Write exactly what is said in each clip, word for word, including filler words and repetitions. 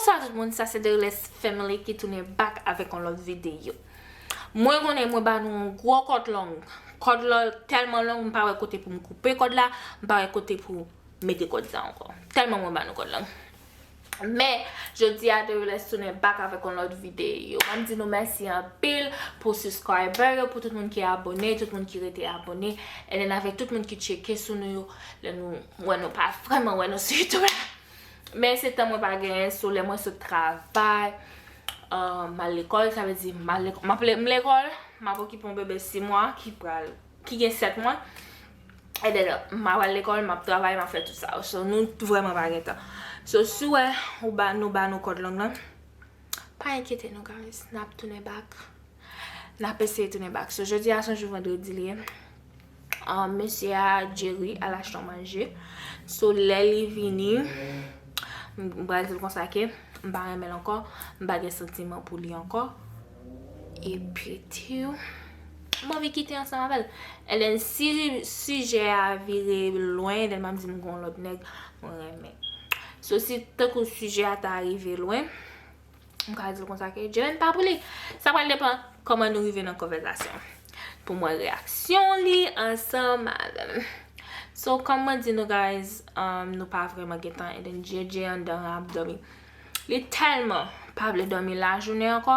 Bonsoir tout moun, sa se The Realest Family ki tounen back avèk yon lòt videyo. Mwen konnen mwen ba nou yon gwo kòd long. Kòd la tèlman long, m pa wè kote pou m koupe kòd la, m pa wè kote pou mete kòd sa ankò. Tèlman mwen ba nou kòd long. Men, jodi a, The Realest tounen back avèk yon lòt videyo. Mwen di nou mèsi anpil pou subscriber yo, pou tout moun ki abone, tout moun ki rete abone, and then avèk tout moun ki tcheke sou nou yo, lè nou wè nou pa vrèman wè nou sou YouTube la. Men se tan mwen pa genyen, so lè mwen sot travay, euh, m al lekòl, sa vle di m al lekò-, m ap le-, m lekòl, m ap okipe yon bebe sis mwa ki pral, ki gen sèt mwa. And then, m ap al lekòl, m ap travay, m ap fè tout sa. So, nou vrèman pa gen tan. So, si w wè ou ba, nou ba nou kòd long lan, pa enkyete nou, guys. N ap tounen back. N ap eseye tounen back. So, jodi a se yon jou vandredi li ye. Ah, mesye a, Jerry, al achte yon manje. So, lè li vini, m pral di l konsa ke m pa renmen l ankò, m pa gen santiman pou li ankò. Epi, tiu, m anvi kite ansanm avè l. And then, si sijè a vire lwen, then m ap di m gon lòt nèg mwen renmen. So, si tankou sijè a ta rive lwen, m ka di l konsa ke Jelen pa pou li. Sa pral depann kòman nou rive nan konvèsasyon. Pou mwen, reyaksyon li ansanm avè m. So, kòm mwen di nou, guys, um, nou pa vrèman gen tan. And then, J J anndan an ap dòmi. Li tèlman pa vle dòmi lajounen ankò.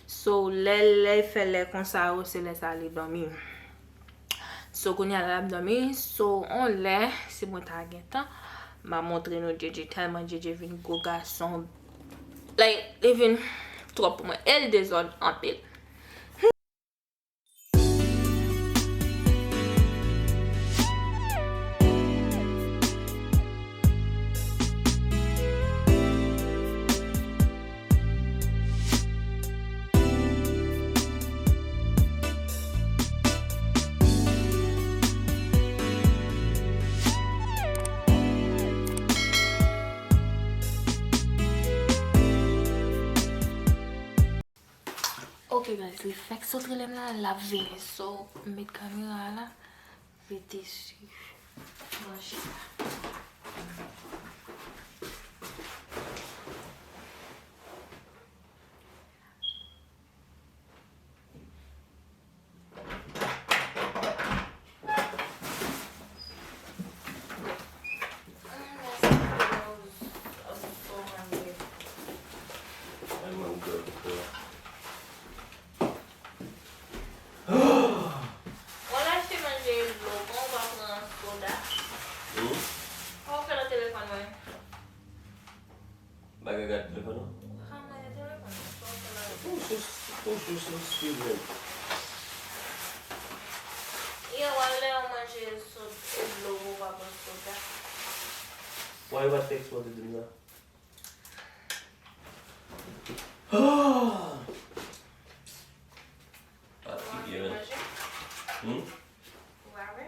So, lè, lè l fè lè konsa yo, se lè sa li dòmi. So, kounye a la, l ap dòmi. So, on lè, si mwen ta gen tan, m a montre nou J J, tèlman J J vin gwo gason. Like, li vin twòp pou mwen. E l dezòd anpil. Ok, guys, li fèk sot rele m la, l ap vini. So, m met kamera a la, rete swiv manje a. Mwen al achte manje e dlo, kon ou pa pran soda. Hmm? Sa w fè nan telefòn mwen? Bagay gade telefòn ou? Pa manje telefòn, sa w fè la? Ou sou, ou sou, sou speed limit. Yè, w al lè w manje sot e dlo, ou pa pran soda. Why you pa tèks mwen te di m sa? Ah! Fatige, man. Hmm? Ou pa vle?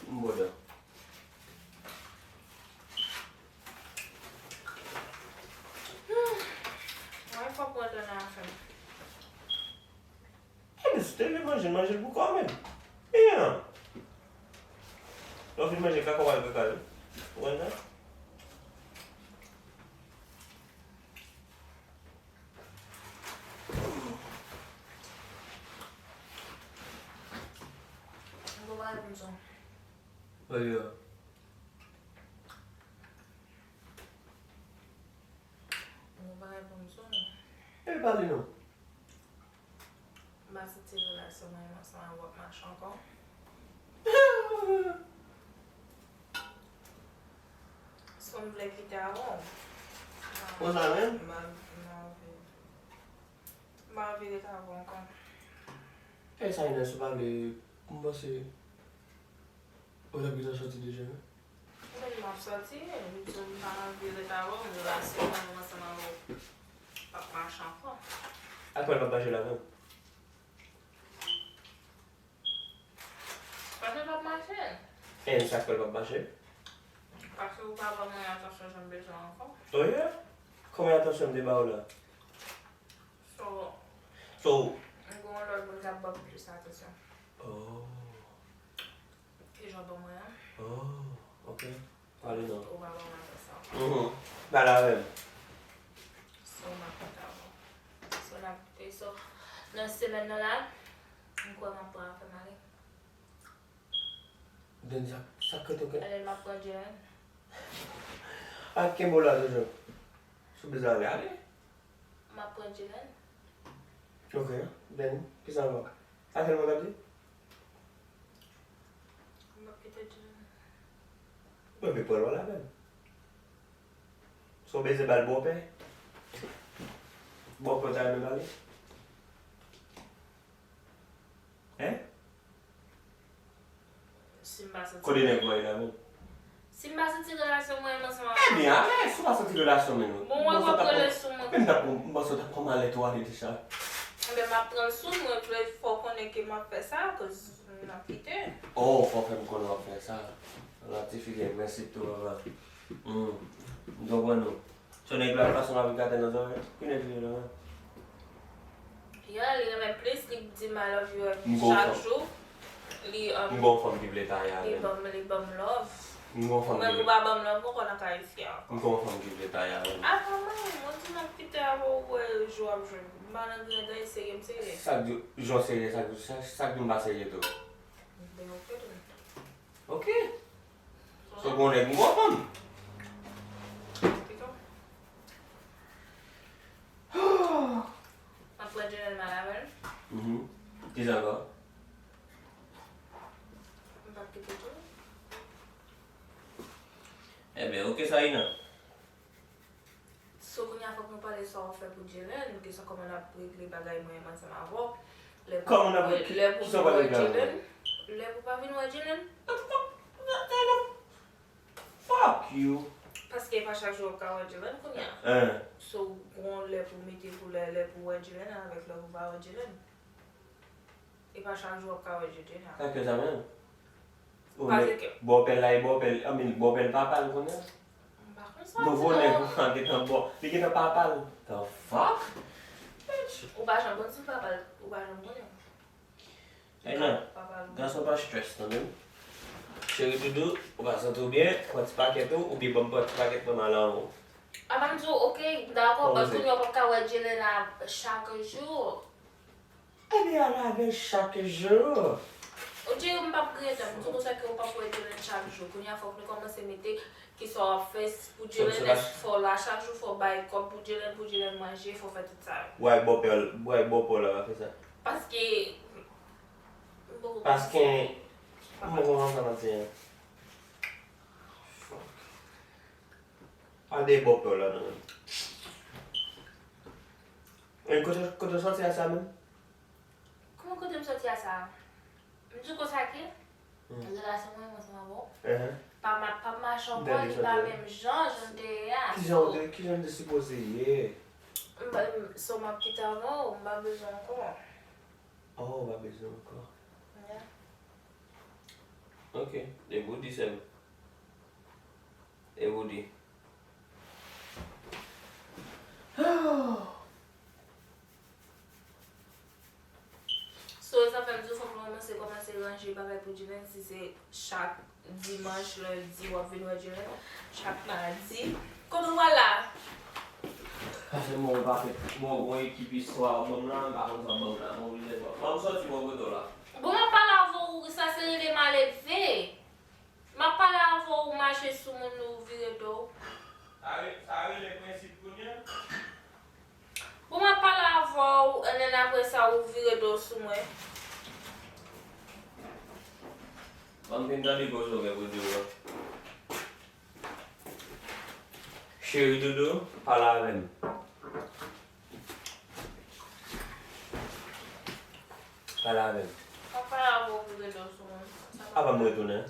M bòdè. Mwen fòk mwen tann afè m. Ebyen, si w te vle manje, manje l pou kò w menm. Eyan. Lè w fin manje kaka, w al kaka wi. Ou konn sa? Mwen gon bagay pou m di w. Pale a. Mwen gon bagay pou m di w. E pale non. M pa santi relasyon mwen ansanm avè w ap mache ankò. So m vle kite avè w. Konsa menm? M pa, m pa anvi. M pa anvi ret avè w ankò. E sa Inès, ou pa vle, m panse ou t ap gentan sòti deja, non? Mwen menm m ap sòti, m di w m pa anvi ret avè w, m di w la se mwen menm ansanm avè w p ap mache ankò. Ak mwen l p ap mache la menm. Paske l p ap mache. E sa k fè l p ap mache? Paske ou pa ban mwen atansyon jan m bezwen ankò. Oh yeah? Konbyen atansyon m te ba w la? So, so, m gen yon lòt moun k ap ban m plis atansyon. Oh. Ke jan w ban mwen an. Oh, ok. Pale non. Ou pa ban mwen atansyon. Mhm. Pale avè m. So, m ap kontan avè w. So, n ap, so, nan semèn nan la, m kwè m ap pran afè m ale. Then sa, sa k ret ok? Alè, m ap pran Jelen. A kenbe w la toujou. Si w bezwen ale, ale. M ap pran Jelen. Ok, then, kisa ankò? Sa sèlman w t ap di? M ap kite Jelen. Mwen vle pran l wè ladan l. Si w bezwen ba l bòpè, bòpè w ta renmen ba li? Hein? Si m pa santi. Kote nèg mwen la menm? Si m pa santi relasyon mwen menm ansanm avè w. Ebyen, alèz, si w pa santi relasyon menm. Bon, mwen pran rele sou mwen. Men m t ap, m panse w t ap pran malèt ou ale deja. Ebyen, m ap pran l sou mwen, vle fè w konnen ke m ap fè sa, cause m ap kite. Oh, fò w fè m konnen w ap fè sa. La tifi gen prensip tou, papa. Hmm. M konprann ou. So nèg la fason l ap gate nan zòrèy. Ki nèg li ye la menm? Yeah, li renmen plis, li di m I love you chak jou. Li, um, m gon fanm ki vle taye avè m. Li ban m, li ban m love. M gon fanm ki vle. Ou menm ou pa ban m love ankò nan kay isi a. M gon fanm ki vle taye avè m. Apa mwen, mwen di m ap kite avè w, wè jou ap jwenn. M pa nan griyen dan, serye m serye. Sa k di, jan w serye, sa k di, sa, sa k di m pa serye tou. Ben, ok tou. Ok. So gon nèg m gon fanm. M ap pran Jelen m al avè l. Mhm. Kisa ankò? M p ap kite tou. Ebyen, ok, Saïna. So, kounye a, fòk nou pale sa w ap fè pou Jelen, kisa kòman n ap regle bagay mwen menm ansanm avè w. Lè pou, kòman n ap regle? Lè pou vin wè Jelen, lè pou pa vin wè Jelen. Fuck you. Paske e pa chak jou w ap ka wè Jelen kounye a. Hein. So, gon lè pou mete pou lè, lè pou wè Jelen avèk lè pou pa wè Jelen. E pa chak jou w ap ka wè Jelen a. Sa k fè sa menm? Ou nèg bòpè l la, e bòpè l, I mean, bòpè l papa l kounye a? M pa konn sa. Nouvo nèg ou an gentan bò, li gentan papa l. The fuck? Bitch. Ou pa janm konn si l papa l, ou pa janm konnen. Ayina, gason pa stress tande m. Cheri doudou, ou pa santi w byen, pran ti pakèt ou, oubyen ban m pran ti pakèt mwen m al anwo. Apa m di w, ok, dakò, but kounye a w p ap ka wè Jelen la chak jou. Ebyen, al avè l chak jou. Ou di m p ap griyen dan, m di w konsa ke ou p ap wè Jelen chak jou. Kounye a, fòk nou kòmanse mete kisa w ap fè pou Jelen, èske fò w la chak jou, fò w bay kòb pou Jelen, pou Jelen manje, fò w fè tout sa yo. Ou ak bòpè w, ou ak bòpè w la pa fè sa. Paske, m poko konn sa. Paske, m poko konn sa manti an. Fuck. Pa de bòpè w la non. E kote, kote w sòti a sa menm? Kòman kote m sòti a sa? M di w konsa ke relasyon mwen ansanm avè w pa m ap, p ap mache ankò, li pa menm jan jan l te ye a. Kijan w te, kijan l te sipoze ye? M pa, m, so m ap kite avè w, m pa bezwen ankò. Oh, w pa bezwen ankò. Yeah. Ok, e pou di sèm. E pou di. So, sa fè m di w fòk nou kòmanse, kòmanse ranje bagay pou Jelen, si se chak dimanch, lendi, w ap vin wè Jelen, chak madi. Kote w pral la? Pase m bon pakèt, bon, bon ekip istwa w ap ban m la, m pa konn sa w ap ban m la, m oblije ban m sòti bò kote w la. Bon, m ap pale avè w, sa se rele malelve. M ap pale avè w, ou mache sou moun, ou vire do w. Sa re-, sa rele prensip kounye a? Bon, m ap pale avè w, and then apre sa, ou vire do w sou mwen. Ban m fin tande koze w gen pou di w an. Cheri doudou, pale avè m. Pale avè m. M ap pale avè w, ou vire do w sou mwen. Apa m retounen?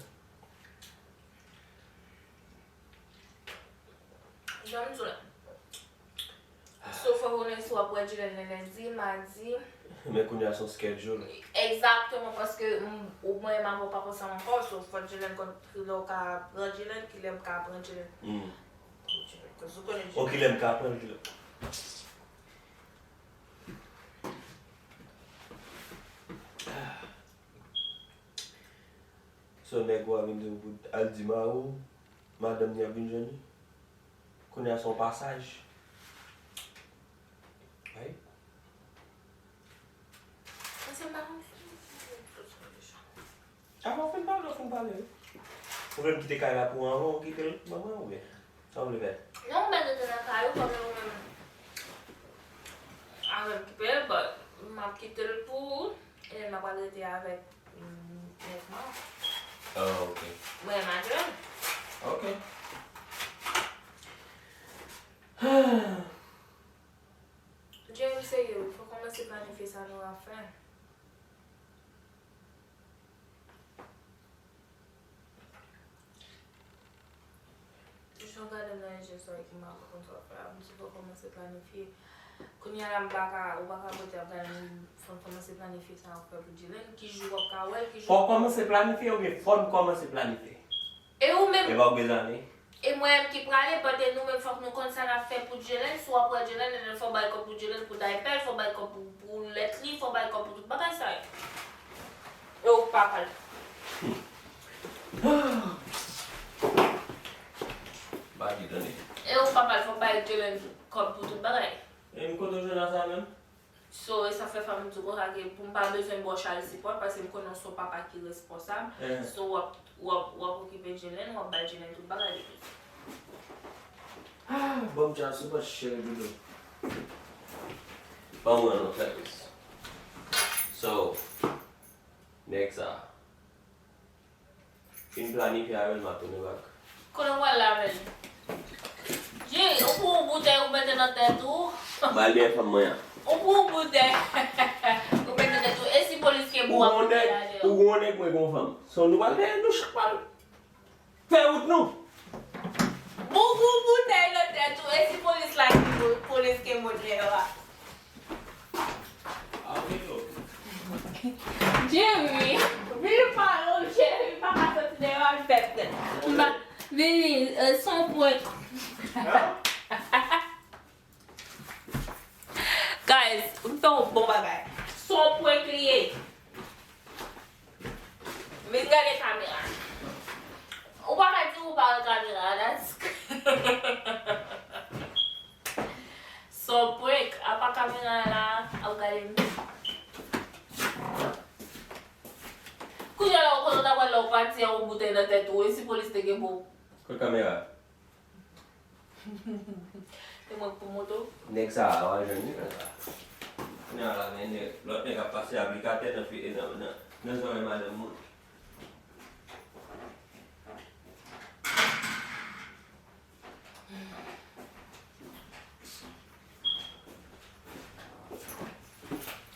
Jan m di w la. So, fò konnen si w ap wè Jelen nan lendi, madi. Men kounye a se yon schedule. Egzakteman, paske m, ou, mwen menm avè w pa ansanm ankò, so, fò Jelen konn kilè w ka pran Jelen, kilè m ka pran Jelen. Hmm. Cause ou konnen Jelen. O, kilè m ka pran l, kilè. So, nèg ou a vin di w pou al di mari w, madanm li ap vin jwenn li? Kounye a se yon pasaj. Wi. Paske m pa konn. Avan w fin pale, w fin pale, wi. Ou vle m kite kay la pou ou avan ou kite l ban mwen oubyen? Sa w vle fè? Non, ou mèt rete nan kay ou, kòm ou menm avè m ki peye, but m ap kite l pou ou, e m ap al rete avèk, mm, nèg mwen. Oh, ok. Mwen, Madelèn. Ok. Jerry, serye, wi, fò kòmanse planifye sa nou ap fè. Jan w gade m nan je sa ki m pa konn sa w ap fè a, m di fò kòmanse planifye. Kounye a la, m pa ka, ou pa ka pote ap gade m, fò n kòmanse planifye sa w ap fè pou Jelen. Ki jou w ap ka wè l, ki jou. Fò w kòmanse planifye oubyen fò n kòmanse planifye? E ou menm? E pa w gen zane? E mwen menm ki prale, but e nou menm fòk nou konn sa n ap fè pou Jelen. Si w ap wè Jelen, e fò w bay kòb pou Jelen, pou daypè l, fò w bay kòb pou, pou lèt li, fò w bay kòb pou tout bagay sa yo. E ou k papa l. M pa di tande. E ou k papa l, fò w bay Jelen kòb pou tout bagay. E m kote w jwenn a sa menm? So, e sa fè fò m di w konsa ke pou m pa bezwen ba w child support, paske m konnen w se yon papa ki responsab. Eh. So, w ap, w ap, w ap okipe Jelen, w ap bay Jelen tout bagay li bezwen. Ah, ban m child support, cheri doudou. Ban mwen non sèvis. So, nèg sa. Fin planifye avè l, m ap tounen bak. Kote w pral la avè l? Jay, ou pran yon boutèy ou mete nan tèt ou. M al dèyè fanm mwen an. Ou pran yon boutèy ou mete nan tèt ou. E si polis kenbe w ap kouri la dèyè w? Ou gon nèg, mwen gon fanm. So, nou pral dèyè, nou chak pral fè wout nou. Bout yon boutèy nan tèt ou. E si polis la kenbe w, polis kenbe w dèyè w a? Jerry, vin pale w, Jerry, pa ka soti deyò al fè tèt. M pa, vini, eh, se yon prank. Guys, m fè yon bon bagay. Se yon prank li ye. Vin gade kamera. Ou pa ka di ou pa wè kamera, that's So prank, apa kamera la ap gade m. Kounye a la ou konnen w ta pral la ou pati a yon boutèy nan tèt ou, e si polis te gen pou. Kot kamera? E mwen k pou moto. Nèg sa a, w al jwenn li konsa. Kounye a la, men nèg, lòt nèg ap pase aplikatè nan fi, nan, nan, nan zòrèy madanm moun.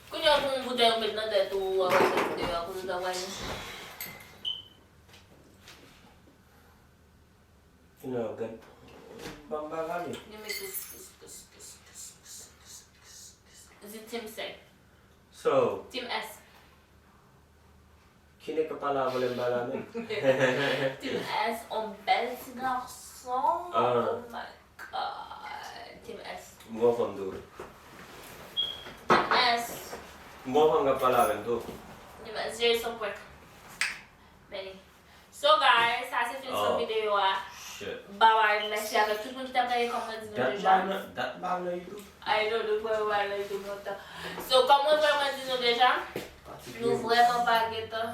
Kounye a pou yon boutèy ou met nan tèt ou, w ap soti deyò, kote w ta prale? Kounye a, gad, ban m pa pale. Li met tous, tous, tous. Di Team sèk. So. Team S. Ki nèg k ap pale a vòlè m pa la menm? Team S, on bèl ti gason. Ah. Oh my God. Team S. M gon fanm tou. Team S. M gon fanm k ap pale avè m tou. Team S, Jerry se yon prank. Many. So guys, sa se fin sou videyo a. Bye bye, mèsi avèk tout moun ki t ap gade, kòm mwen di nou deja. Dat m pa al nan YouTube. Ay non, nou pran yo al nan YouTube lontan. So, kòm mwen vrèman di nou deja, nou vrèman pa gentan.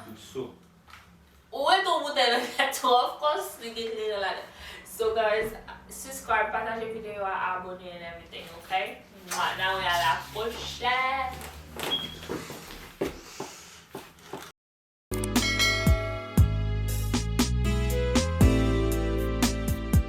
Ou wè tou boutèy nan tèt ou, of course, li gen kleren ladan. So guys, subscribe, pataje videyo a, abone and everything, ok? Mwa, n a wè a la pwochèn.